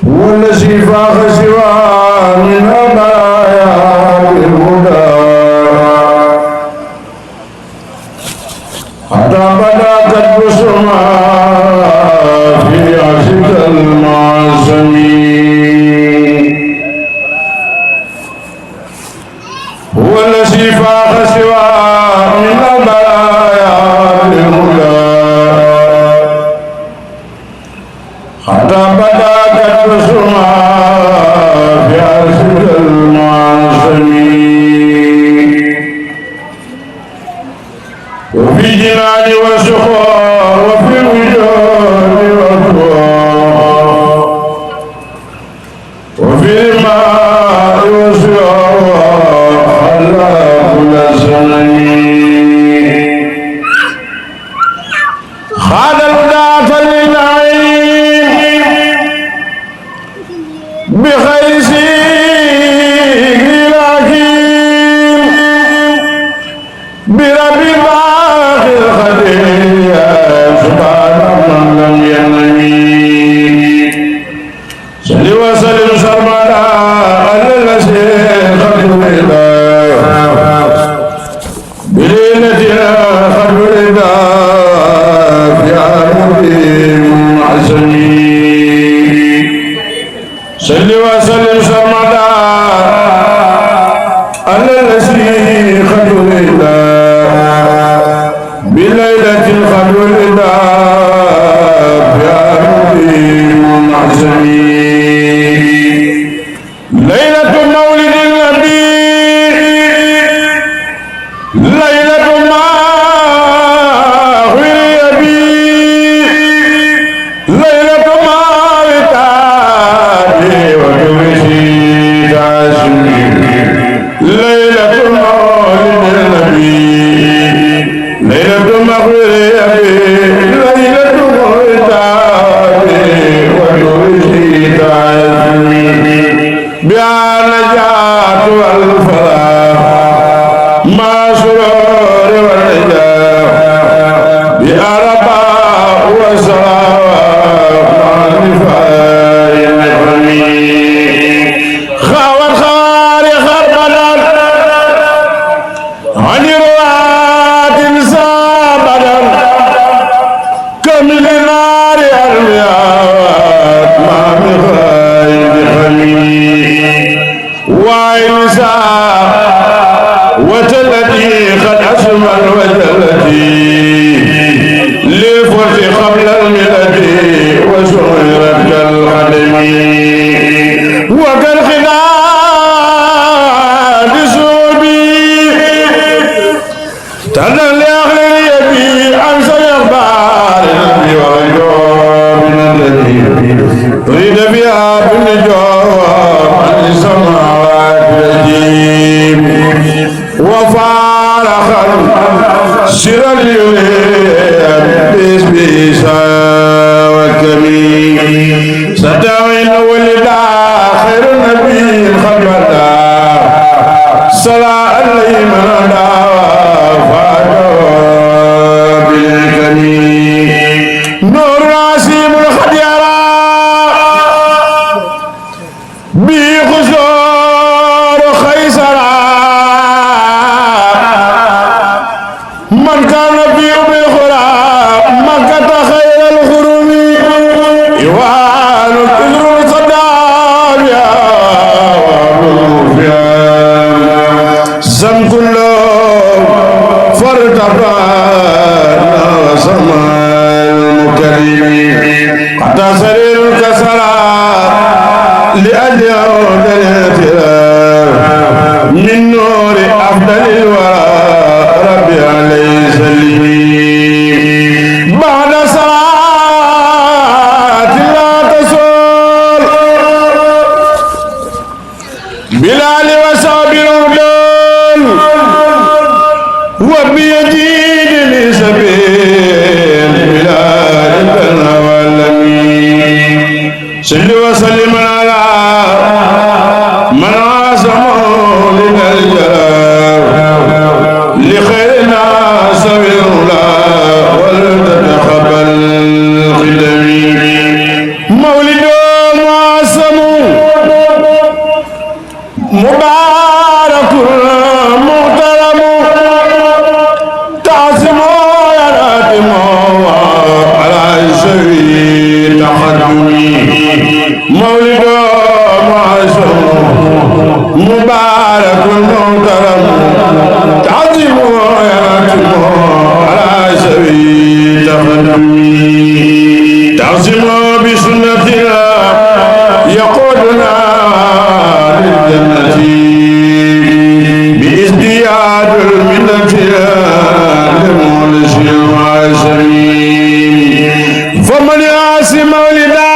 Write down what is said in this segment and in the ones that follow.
هو الذي فاق سوى من البرايا بالهدى حتى بدا كتب السماء في عشق المعصمين هو الذي فاق سوى من البرايا بالهدى حتى بدا كتب السماء في عشق المعصمين وفي جنان وسخاء وفي الوجود والطوى وفي الماء والسواء على كل زمن خاد الهدى للعين بخير سيد الحكيم برب الباقي الخدير سبحان من لم ينمي صل وسلم سرمدا على الذي خير الله بليلتنا خير الله في عالمين عزمين صل وسلم سرمدا على الذي خير الله بليلة الخير الله في عالمين عزمين ليلة مولد النبي ليلة ما غير بي ليلة ما وتابي وتوشي تعزمي ليلة مولد النبي ليلة ما غير بي ليلة ما وتابي وتوشي تعزمي بها النجاة والفلاح ما سرور والنجاة بها رباء وسلام مع نفاء النعمين خاوت خوارق البدن عن روات سابدا كمل نار المياه مع نفاء النعمين وعيسى وتلتي قد أسمى وجلتي للفرس قبل الملة وسعرت كالقدم وكالخداد سوبي تدل لأهل اليبي أنسى الأخبار النبي وغيره من الذي تريد بها بالنجوم عن السماوات الرجيم وفارق سر اليوم بسبيسا وكمين ستعين ولدا خير النبي خبرنا صلاة عليه من دعوى فاتوا بالكمين نور راسم الخديرة بخزور خيسرا من كان في بالخرى مكة خير الخرم يوان الكذر صداميا وروفيا زم كله فارتفعنا وسماء المكرمين حتى سرير الكسرى لأجل عود الاعتراف من نور أفضل الورى ربي عليه سلمي بعد صلاة لا تزول بلال وصحب الأولاد وبيجيد لسبيل بلال بلنا والأمين صل وسلم على من عاصمه لنا الجلال لخيرنا سبيل الله ولتتخبل مولد معصوم مبارك محترم تعظيم ويتم على سبيل تقدم تعظيم بسنة الله يقودنا للجنة بازدياد المنة لمولس الواسمين فمن يعص مولدا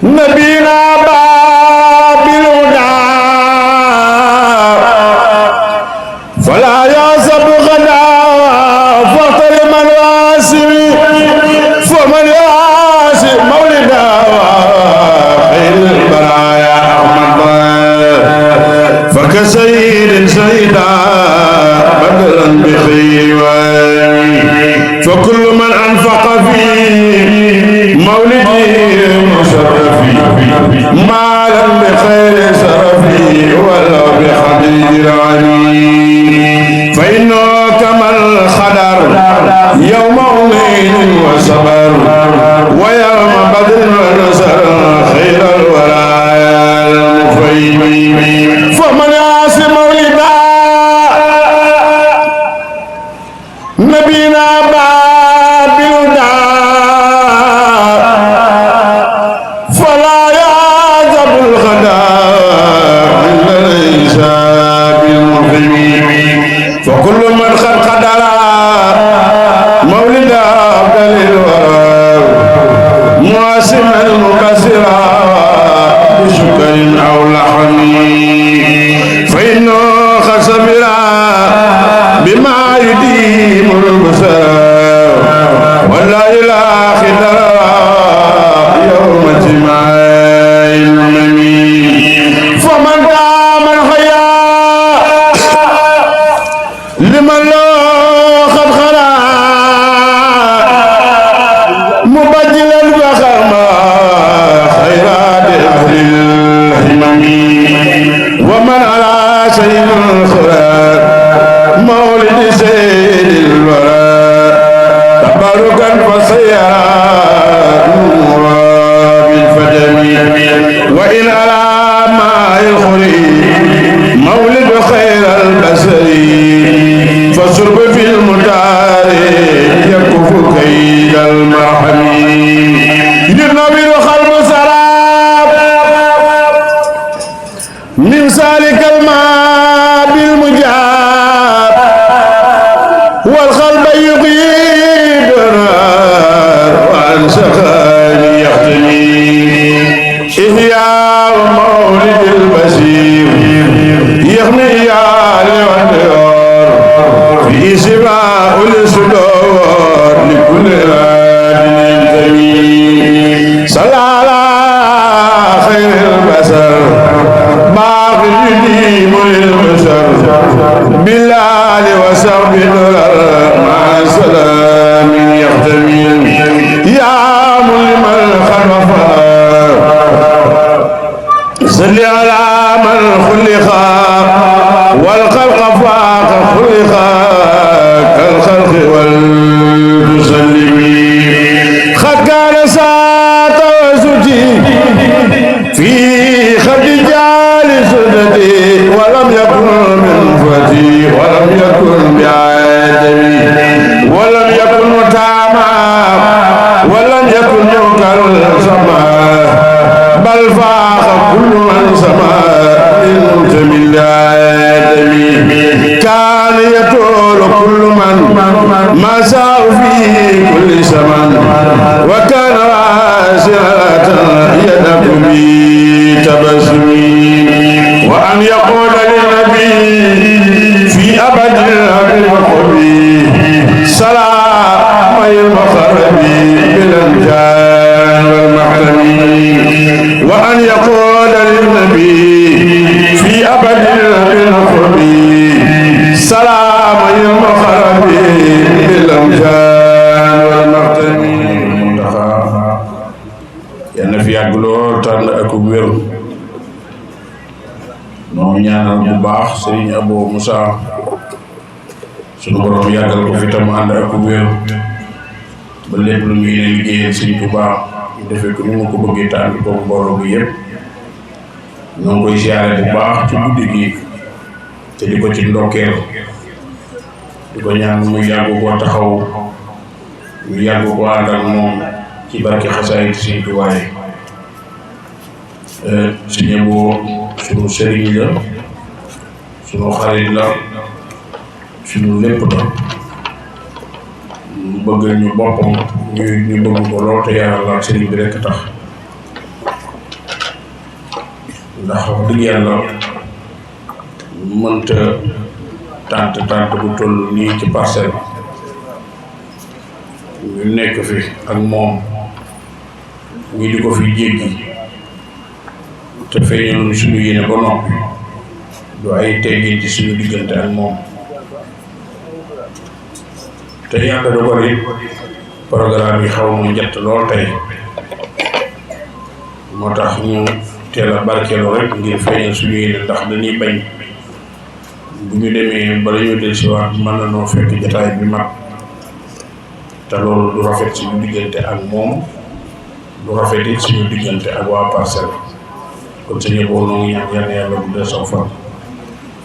نبينا باب الهدى فلا يعصب غدا فاحترم الواسم فمن يعص مولدا خير البرايا احمد فكسيد سيدا بدلا بخير فكل من انفق في مولدي مشرفي مالا بخير سرفي ولو بحديد علي فإنه كما الخدر يوم أمين وصبر ويوم بدر ونصر خير الولايا المفيد فمن يعص مولدا نبينا باب الهدى فلا يعذب الغدا إلا ليس بالمفيد فكل من قد قدر مولد أفضل الورى مواسما مبصرا بشكر أو لحم فإنه خسر بما يديم البصر ولا إله إلا يوم اجتماع المؤمنين فمن دام الحياة لمن له قد خلا مبجلا فخما خيرات أهل الهمم ومن على شيء الخير مولد سيد الورى تباركا فسيرا نورا بالفدم وإن على ماء الخري مولد خير البشر فصرب في المدار يكف كيد المرحم ينبر خلب سراب من سالك الماء بالمجاب والقلب يقيد نار وعن سخان يختني إحياء مولد البشير يغني والديار في سباع الصدور لكل راد ينتمي صلى على خير البشر باقي الدين للبشر بالله وصحبه مع سلام يختمي يا ملم الخلف صل على من خلق والخلق فاق خلق كالخلق والمسلمين قد كان ساعة وسجي في خد جالسدتي ولم يكن من فتي ولم يكن بعادمي ولم يكن متاما ولم يكن يوكل سما بل فاق كل من سما للمنتمي الآدمي كان يطول كل من ما ساء في كل زمن وكان واسعة يدب بي تبسمي وأن يقول للنبي في أبد الحب سلام المخرب بالأمجاد والمحتمي وأن يقول للنبي في أبد الحب سلام المخرب بالأمجاد والمحتمي yàlla fi yàgg lool tànn ak wér noo ñaanal bu baax Serigne Abo Moussa sunu borom yàggal ko fi tam ànd ak wér ba lépp lu muy liggéeyal Serigne bu baax defee ko ni mu ko bëggee tànn ko mbooloo bi yëpp ñoo ngi koy siyaare bu baax ci guddi gi te di ko ci ndokkeel di ko ñaan mu yàgg koo taxaw ñu yàgg ko ànd ak moom ci barke xasaayid Sëriñ Tuubaa Sëriñ Abo sunu sëriñ la sunu xarit la sunu lépp la mu bëgg ñu boppam ñu bëgg ko lool te yàlla la sëriñ bi rekk tax ndax wax dëgg yàlla mënta tànt bu toll nii ci Parcelles ñu nekk fi ak moom ñu di ko fi jéggi te feeñaloon suñu yéene ba noppi du ay teggin ci suñu diggante ak moom te yàlla dogal it programme yi xaw ma njëtt lool tey moo tax ñu teel a barkeelu rek ngir feeñal suñu yéene ndax dañuy bañ bu ñu demee bala ñu dellusiwaat mën na noo fekk jotaay bi mag te loolu du rafet suñu diggante ak moom du rafet it suñu diggante ak waa Parcelles kon Sëriñ Abo noo ngi ñaan yal na yàlla bu dee saw fan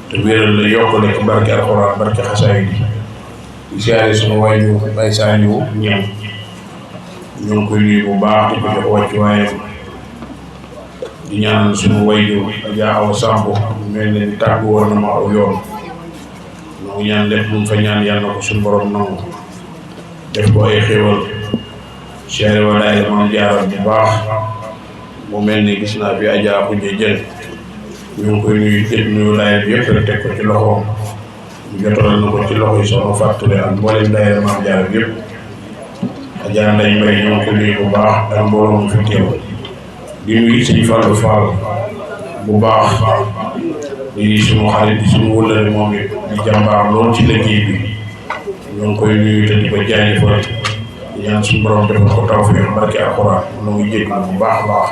te wéeral la yokkale ci barke alxuraan barke xasaayid yi di siyaare suñu waajur Baye Saliou ñam ñoo ngi koy nuyu bu baax di ko jox wàcc waaye di ñaanal suñu waajur Adja Awa Samb mel ne ni tàggu woon na ma aw yoon ñoo ngi ñaan lépp lu mu fa ñaan yàlla na ko suñu borom nangu def ko ay xéwal siyaare wa daay Maam Jaara bu baax mu mel ni gis naa fi Adja Khoudia Dieng ñu ngi koy nuyu jël nuyu daay bi yëpp rek teg ko ci loxoom mu jotalal na ko ci loxo yi soxna Fatou ak mboolem daay Maam Jaara bi yëpp Adja Ndeye Mbaye ñoo ngi koy nuyu bu baax ak mbooloo mu fi teew di nuyu Sëñ Fallou Fall bu baax di suñu xarit di suñu wëllëre moom it di jàmbaar lool ci liggéey bi ñoo ngi koy nuyu te di ko jaajëfal di ñaan suñu borom defal ko tawfeex barke alxuraan ñoo ngi jégg bu baax a baax